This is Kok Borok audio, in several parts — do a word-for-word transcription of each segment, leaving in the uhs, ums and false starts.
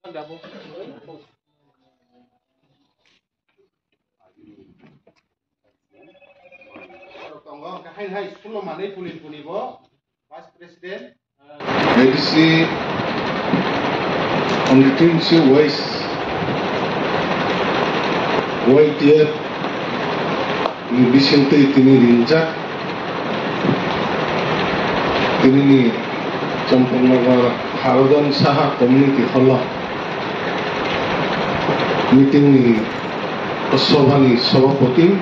Tongo, hai hai, school no manwi puni puni bo, Vice President. A D C constituency wise Y T F ni bisingtwi tini ringjak. Tinini Champaknagar Harojan Saha Community Hall o meeting ni sobhani sobhapoti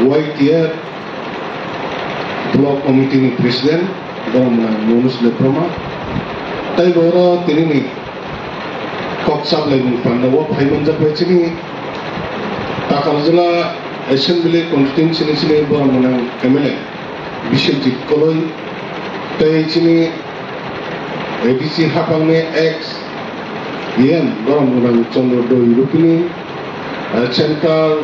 Y T F Block Committee ni President, borok mwnang Manoj Debbarma. Tai boro tinini kok chaplaimung panda o phai manjak bai chini Takarjala Assembly Constituency ni chini borok mwnang M L A Biswajit Koloi, tei chini A D C hapangni ex E M borok mwnang Chandra Doi Rupini, eh, Central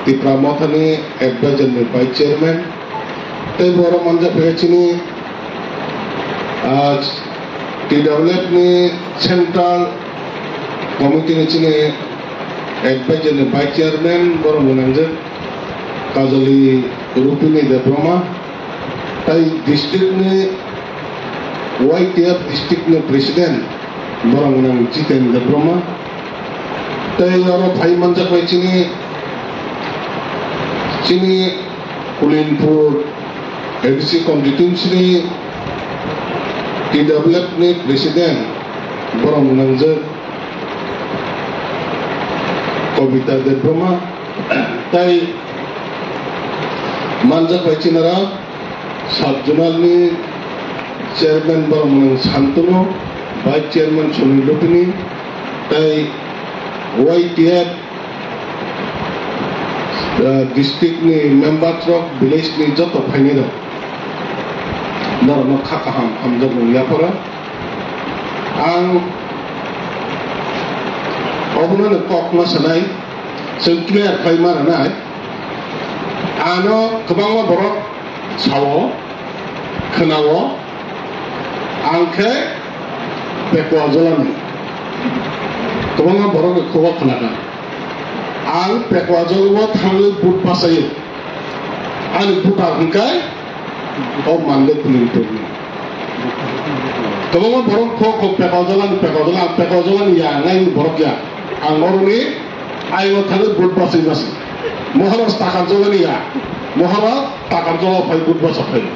Tipra Mothani Advisor ni Vice Chairman, tei borok manjak khe chini, ah, T W F ni Central Committee ni chini Advisor ni Vice Chairman, borok mwnangjak Kajali Rupini Debbarma, tai district ni Y T F district ni President, borok mwnang Jiten Debbarma, tei oro phai manjak bai chini, chini Kulinpur A D C constituency ni T W F ni President, borok mwnangjak Kobita Debbarma, tai manjak bai chinara Sub Zonal ni Chairman borok mwnang Santunu, Vice Chairman Sunil Rupini, tai Y T F, ah, district ni member rok, village ni joto phainai rok, norok no kha kaham hamjak nung yapharo. Ang obono no kok ma sanai, chwng clear khai ma rwnai. Ano kwbangma borok sao, khwnao, ang khe Pekwa Jolani. Kwbangma borok ni khugo khwnakha. Ang Pekwa Jolao thangwi vote bachaio. Ani voter hwnkhe o Mande Kulinpurni. Kwbangma borok kho kho Pekwa Jolani, Pekwa Jolani, ang Pekwa Jolani ya, nai borok ya. Ang oroni ayung thangwi vote bachai bachai. Mohoro Takar Jolani ya. Mohoro Takar Jola phai vote bacha phai.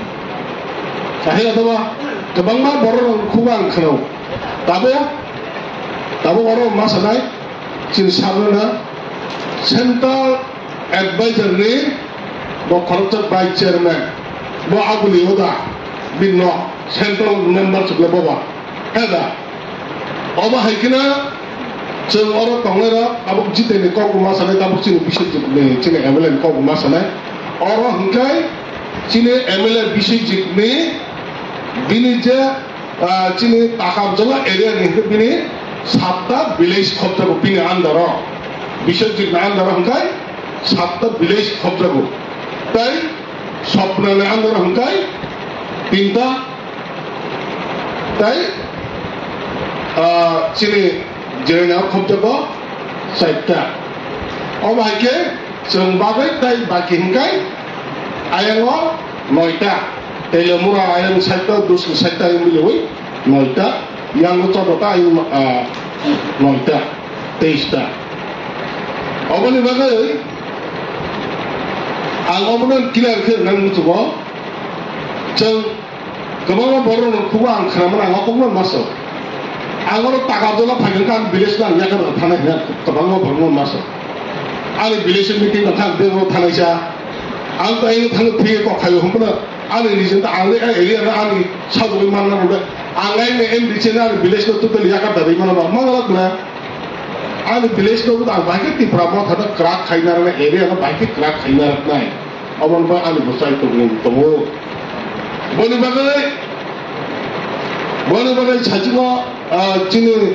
Kahila doba kwbangma borok rok khugo ang khwnao. Tabuk, tabuk oro ma sanai, chini sarno na Central Advisor ni bo khoroksa Vice Chairman, bo aboni oda, bini nok, Central Member chukle boba. Heda, obo hai kheno chwng oro tongnai rok tabuk Jiten ni kok ma sanai, tabuk chini Biswajit ni, chini M L A ni kok ma sanai. Oro hwnkhe chini M L A Biswajit ni bini je, ah, chini Takarjala area ni hwnkhe bini satta village khobjago bini under o. Biswajit ni under o hwnkhe satta village khobjago. Tai Sopna ni under o hwnkhe tinta. Tai, ah, chini Jirania khobjago chaita. Omo hai khe chwng bagwi tai baki hwnkhe ayang o noita. Telamura ayang saita, Dusu saita ayang biliwi noita. Yang o chodo ta ayang, ah, noita, teis ta. Oboni bagwi ang obono clear khe rwnani muchungo. Chwng Kwbangma borok rok khubo ang khwnamani ang okokno maso. Ang oro Takarjala phaikha khe ang village no ang yakar rok thanai hwnwi ang kwbangma borok no maso. Ani village ni meeting no khe ang bebak thanai sa. Ang to ayang thangwi thwi kok khaio hwnphano ani region ta ang le area no ani sajagwi manna rwle. Ang ayang M D C no ani village no totally yakar da rwi mano ba mangalak na. Ani village no ang bahai khe Tipra Motha no kwrak khaina rwnai, area no bahai khe kwrak khaina rwnai. Obo wngkha ani bwsai tongmung tongo. Boni bagwi, boni bagwi saichung o, ah, chini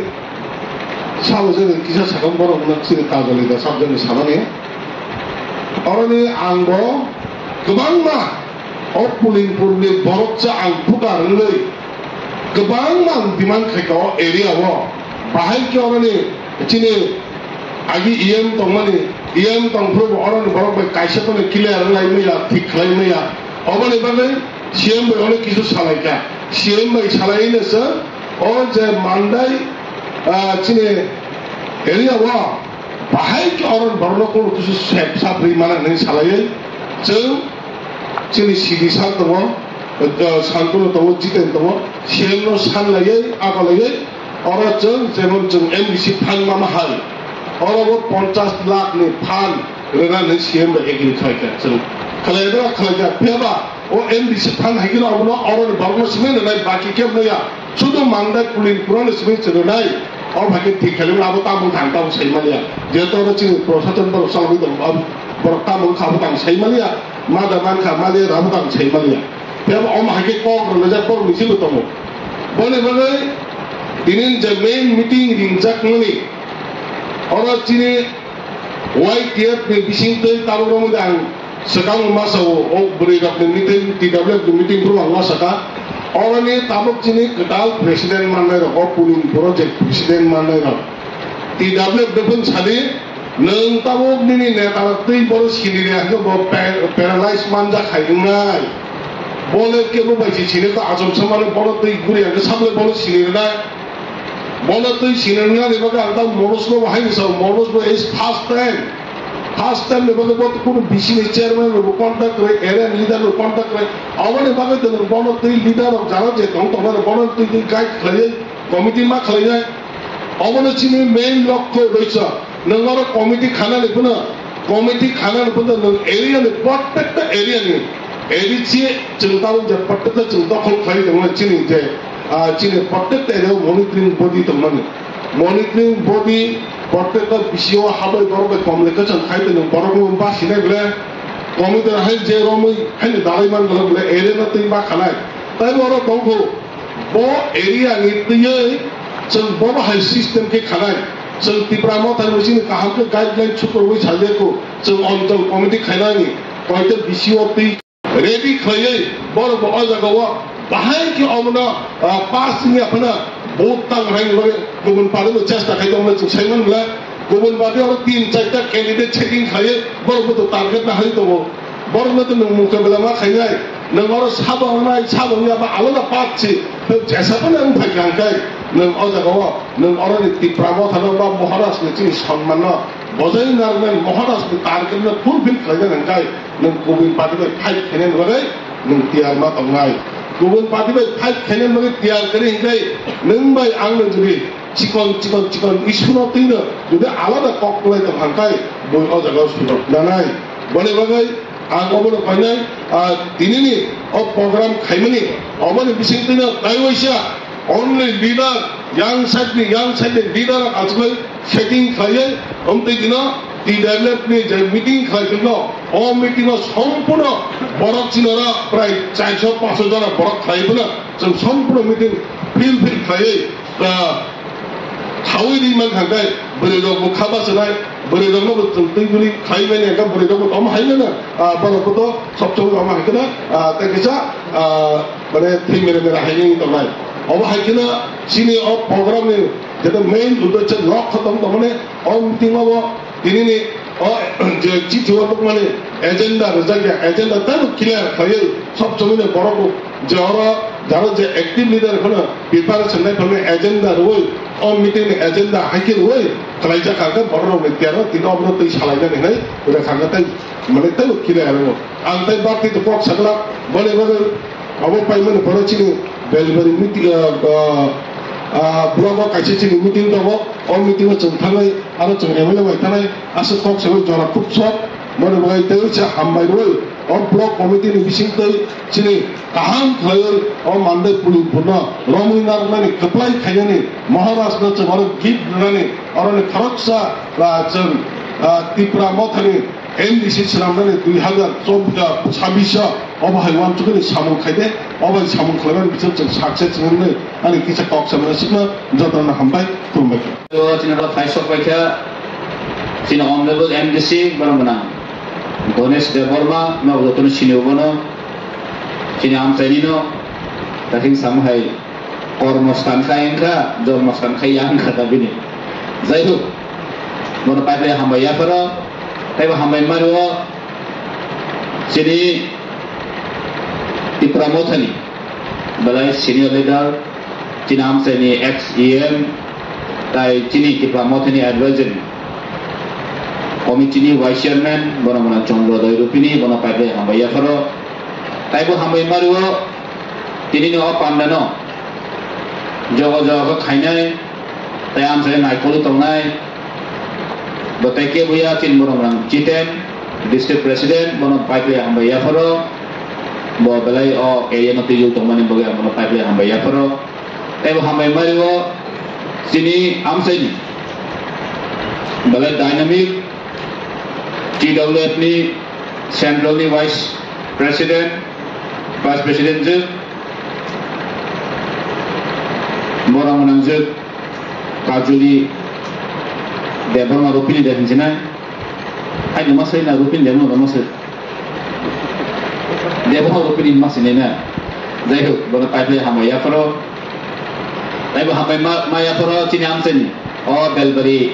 sabo jani kisa sakang borok no chini Kajali da sab jani samani. Oroni ang bo kwbangma o Pulinpur ni borok cha ang voter wngwi kwbangma ang demand khaika o area o. Bahai khe oroni chini agi E M tongmani, E M tongphuru bo oroni borok bai kaisa phano clear wnglaimaya, thik khlaimaya. Oboni bagwi C M bai ono kisu salaikha. C M bai salainasa o je Mandai, ah, chini area o bahai khe oroni borokno kuno kisu sep sap rwi mana hinwi salaiwi chwng chini C D sir tongo, eh, Santanu tongo, Jiten tongo, C M no sanlaiwi, abalaiwi, oro chwng, jemon chwng M D C fund mama hai, oro bo ponchash lakh ni fund rwna hinwi C M bai agree khlaikha chwng. Khlaidra khlaikha, phiyaba o M D C fund hai kheno abono oroni borokno simi rwnai, baki khe maya. Sudu Mandai Pulinpuro ni simi chwrwnai. O bhai khe thik khailai abo tamo thang tamo sai maliya. Jehetu oro chini prosason borok chalogwi tongo, abo borok tamo wngkha abo tang sai maliya. Mada mankha maliya abo tang sai maliya. Tei abo omo hai khe kok rwnajak borok ni simi tongo. Boni bagwi tini je main meeting ringjak mani. Oro chini Y T F ni bising twi tabuk romwi ang swkang masa o, o bwrwi rok ni meeting, T W F ni meeting phuru ang masa kha. Oroni tabuk chini kwtal president mannai rok, o Pulinpuro je president mannai rok. T W F de phun sadi, nwng tabuk nini neta rok twi bono sini rya hwnkhe bo pa-, paralyze manjak hai wngnai. Bole kebo bai si sini kha achom samano bono twi guri ang khe sable bono sini rwnai. Bono twi sini rwnani bagwi ang tamo Manoj no bo haino sao, Manoj bo is first time. First time ni bagwi bo kunu B C ni chairman rokbo contact kwrwi, area ni leader rokbo contact kwrwi. Aboni bagwi tei bono twi leader rok jara je tong tongnai rok bono twi twi guide khlaiwi committee ma khlainai. Obono chini main lokho roisa. Nwng oro committee khanani phano Committee khana ni punda nwng area ni, protected area ni, A D C chwng tabuk je protected chwng dokhol khlai tongmani chini je, ah, chini protected area o monitoring body tongmani. Monitoring body protected B C O habai borok bai communication khai tongmani, borok no basinai bole committee hai je romwi haino dalai man bole area no twi ma khanai. Tai borok tongkho. Bo area ni twiwi chwng bono hai system khe khanai. Chwng Tipra Motha ni bisingni kaham khe guideline sukurwi sajakho. Chwng onchol committee khainani koita B C O twi ready khlaiwi borok bo o jaga o bahai khe omono, ah, pass wngya phano vote tang hai ni bagwi kubun party bo chesta khai tongmani chwng sai man bwle. Kubun party oro tin charta candidate checking khlaiwi borok bo target na hai tongo. Borokno to nwng mukabela ma khainai, nwng oro sabo wngnai, sabo wngya ba alada part si, nwng jesa phano wng phai kha hwnkhe, nwng o jaga o, nwng oroni Tipra Motha no ba Maharaj ni chini sonman no bojai narwknai, Maharaj ni target no fulfill khlaina hwnkhe, nwng kubun party bai fight khainani bagwi nwng tiyar ma tongnai. Kubun party bai fight khainani bagwi tiyar kwrwi hwnkhe, nwng bai ang no jodi chikon, chikon, chikon issue no twi no jodi alada kok kwlai tong hwnkhe, bui o jaga o sujuk nanai. Boni bagwi ang obono koinai, ah, tinini o program khaimani, oboni bisingtwino taiwaisa only leader, yang side ni, yang side ni leader achugwi setting khlaiwi, omtwi dino T W F ni je meeting khlai tongno, o meeting o sompurno borok chinara prai charso paso jona borok khlai phano, chwng sompurno meeting field field khlaiwi, ah, thawi ri man kha khe bwrwi rok bo kha bachanai, bwrwi rok no bo chwng twi bwrwi khai mani kha bwrwi rok bo tamo hai mano, ah, borok bo to sob sob tamo hai kheno, ah, tei kisa, ah, mane thwi mere mere hai wng tongnai. Obo hai kheno chini o program ni jeto main uddesho lok kho tong tongmani o meeting o bo Tinini o je chithi o tongmani agenda rwjakya, agenda tamo clear khlaiwi sob somoi no borok je oro jaro je active leader phano preparation nai phano agenda rwui o meeting ni agenda hai khe rwui khlaijak kha khe borok rok ni tiyaro tini obono twi salainani hinwi rwkha khe tei mane tamo clear rwo. Ang tei bak twi kok sakla boni bagwi obo paimani borok chini Belbari meeting, ah, ah, ah, block o kaisa chini meeting tongo. O meeting o chwng thangnai, aro chwng M L A bai thangnai, aswk kok sawi jora kub sot, mani bagwi tei se hambai rwi o block committee ni bisingtwi chini kaham khlaiwi o Mandai Pulinpurno romwi narwknani kwplai khainani Maharaj no chwng oro gift rwnani oroni khoroksa, ah, chwng, ah, Tipra Mothani M D C swnamnani dui hazar chobbish, ah, sabbish o, obo hai uansukmani samung khai de, obo hai samung khlaimani bising chwng success wngwi ani kisa kok samani sikno jotono hambai khulumbai kha. O chini oro thai sok pai kha, chini honorable M D C borok gwnang Ganesh Debbarma, no jotono sini bono, chini amchaini no, dakhing samung hai. Kormostan khai wngkha, jormostan khai ya wngkha da bini. Jai hok, bono paipai hambai yapharo, taibo hambai mario chini Tipra Mothani belai senior leader, chini amchaini ex E M, tai chini Tipra Mothani advisory committee ni vice chairman, bono mwnang Chandra Dai Rupini, bono paipai hambai yapharo, taibo hambai mario. Tini no o panda no jogo jogo khainai, tai amchai naikoli tongnai, bo tai kebo ya chini borok rang Jiten, district president, bono paipai hambai yapharo, bo belai o area no twijol tongmani bagwi ang bono paipai hambai yapharo. Taibo hambai mario chini amchaini belai dynamic T W F ni central ni vice president, vice president je borok mwnang je Kajuli Debbarma Rupini de hinjinai. Ai no masai na Rupini Debbarma masai. Debbarma Rupini masai na. Jai hok, bono paipai hambai yapharo. Taibo hambai ma, ma yapharo chini amchaini. O Belbari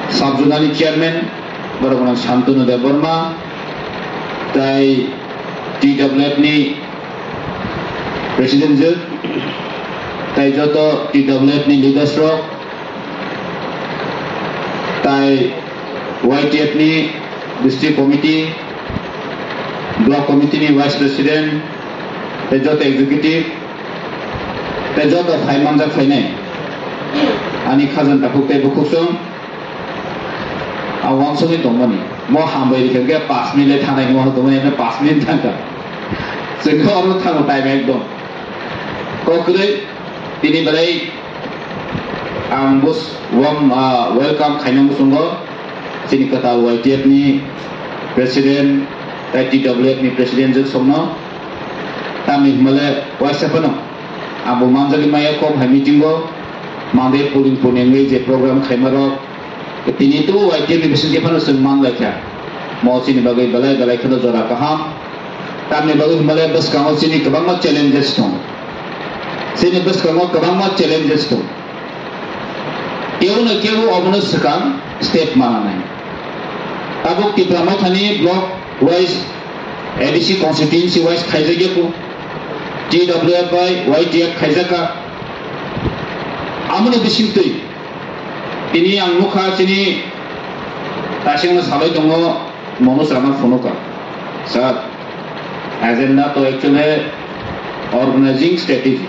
sub zonal ni chairman, borok mwnang Shantanu Debbarma, tai T W F ni president je, tai joto T W F ni leaders rok, tai Y T F ni district committee, block committee ni vice president, tai joto executive, tai joto phai manjak phainai ani khajang takhuk tei bukhuksong. Ang wansugwi tongmani. Mo hambai rikha khe pash minute thanai mo tongmani, eno pash minute thangkha. Chwng khe oro thango time ekdom. Kok kwrwi tini belai ang bus warm, ah, welcome khaina muchungo chini kwtal Y T F ni president, tai T W F ni president je songno. Tamni hwnmale waisa phano ang bo manjagwi maya kom hai meeting o mande puling puling wngwi je program khaima rok. Tini tu Y T F ni bisingtwi phano chwng man lai kha. Mo chini bagwi belai belai kheno jora kaham. Tamni bagwi hwnmale bwskango chini kwbangma challenges tong. Chini bwskango kwbangma challenges tong. Kebo no kebo obono swkang step mananai. Tabuk Tipra Mothani block wise, A D C constituency wise khaijak ya ko. T W F bai Y T F khaijak kha. Amoni bisingtwi tini ang nukha chini tasingno salai tongo. Manoj Rana phone kha, "Sir, agenda to actually organizing strategy.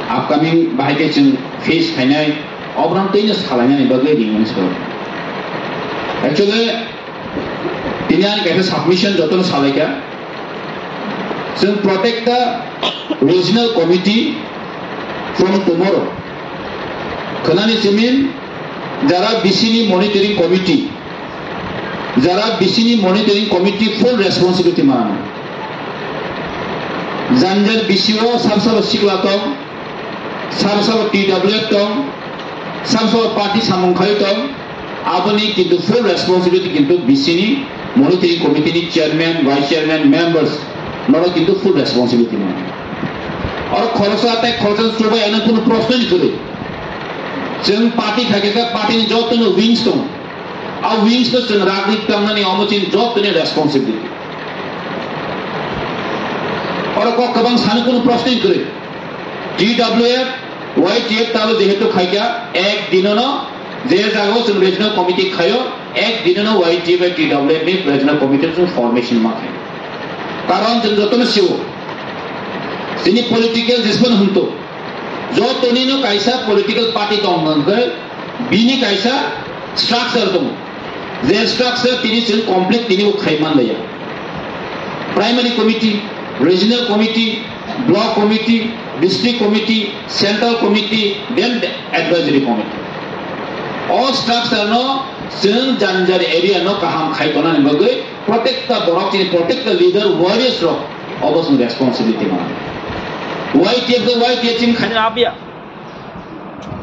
Upcoming bahai khe chwng face khainai, obrang twino salainani bagwi ringmani sir." Actually, tini ani kaisa submission jotono salaikha. Chwng protect the regional committee from tomorrow. Khwnani simin jara B C ni monitoring committee, jara B C ni monitoring committee full responsibility manana. Janjar B C o sab sabo sikla tong, sab sabo T W F tong, sab sabo party samung khai tong, aboni kintu full responsibility kintu B C ni monitoring committee ni chairman, vice chairman, members, noro kintu full responsibility manana. Oro khorosa tai khorosa chubai ano kunu proshno ni kwrwi. Chwng party khaikhe khe party ni joto no wings tongo. A wings no chwng ragwi twlangnani omo chini joto ni responsibility. Oro kok kwbang sani kunu proshno ni kwrwi. T W F, Y T F talo jehetu khaikha ek dinono je jagao chwng regional committee khaio, ek dinono Y T F bai T W F ni regional committee chwng formation ma khaio. Karon chwng jotono sio. Chini political discipline hwnto. Jotoni no kaisa political party tong hwnkhe bini kaisa structure tongo. Je structure tini chwng complete tini bo khai man laiya. Primary committee, regional committee, block committee, district committee, central committee, then advisory committee. O structure no chwng janjari area no kaham khai tonani bagwi protecta borok chini protecta leader warriors rok obo chwng responsibility mano. Y T F khe Y T F chini khaina abiya.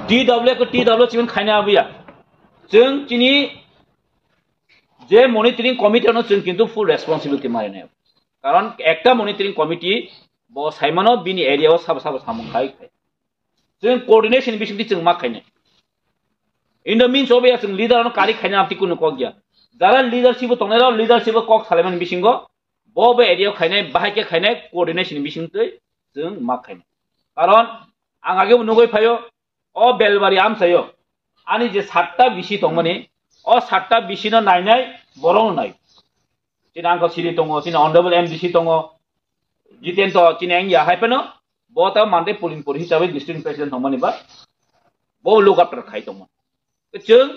T W khe T W chini khaina abiya. Chwng chini je monitoring committee no chwng kintu full responsibility marinai. Karon ekta monitoring committee Bo saimano bini area o sabo sabo samung khai khai. Chwng coordination bisingtwi chwng ma khainai. In the means of ya chwng leader ano kari khaina amtwi kunu kok ya. Jara leadership o tongnai rok leadership o kok salaimani bisingo bo bo area o khainai bahai khe khainai coordination bisingtwi chwng ma khainai. Karon ang age bo nugwi phaio o Belbari amchaio ani je satta bisi tongmani o satta bisi no nainai borok no nai. Chini uncle siri tongo, chini honorable M D C tongo, Jitendra chini ang ya hai phano bo ta mande polling pori hisabe district president tongmani ba bo look after khai tongmo. Chwng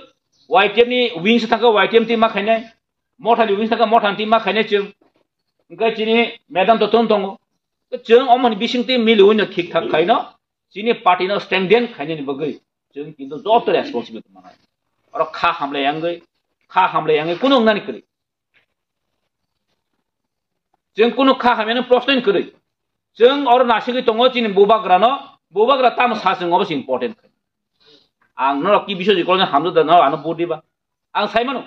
Y T F ni wings thangkha Y T F twi ma khainai, Motha ni wings thangkha Motha twi ma khainai chwng. Hwnkhe chini madam to tong tongo. Chwng omoni bisingtwi miliwi no thik thak khaino chini party no strengthen khainani bagwi chwng kintu joto responsibility manai. Oro kha hamlai yangwi, kha hamlai yangwi kunu wngnani kwrwi. Chwng kunu kha hamyano proshno kwrwi. Chwng oro nasigwi tongo chini bubagrano, bubagra tamo sa chwng obo se important khai. Ang norok ki bishoji kolokno hamjak da norok ano vote diba. Ang saimano.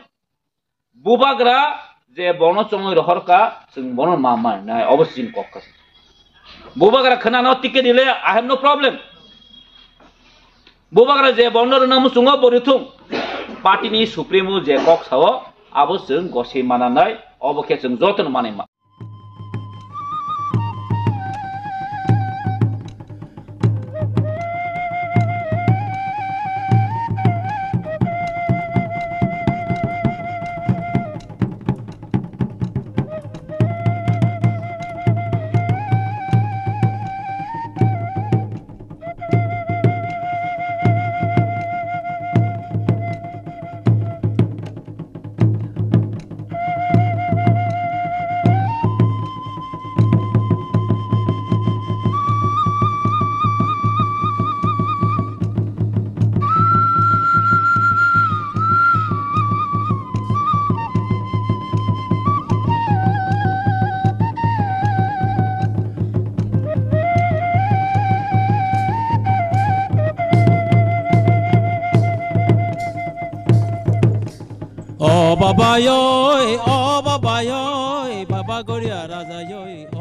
Bubagra je bono chongwi rohorka chwng bono ma manai obo se chini kok kha. Bubagra khwnano ticket dile I have no problem. Bubagra je bono rwna muchungo bo rwthung. Party ni supremo je kok sao abo chwng gosei mananai obo khe chwng jotono manai ma. O baba yoi, o baba yoi, baba Goria Raja yoi.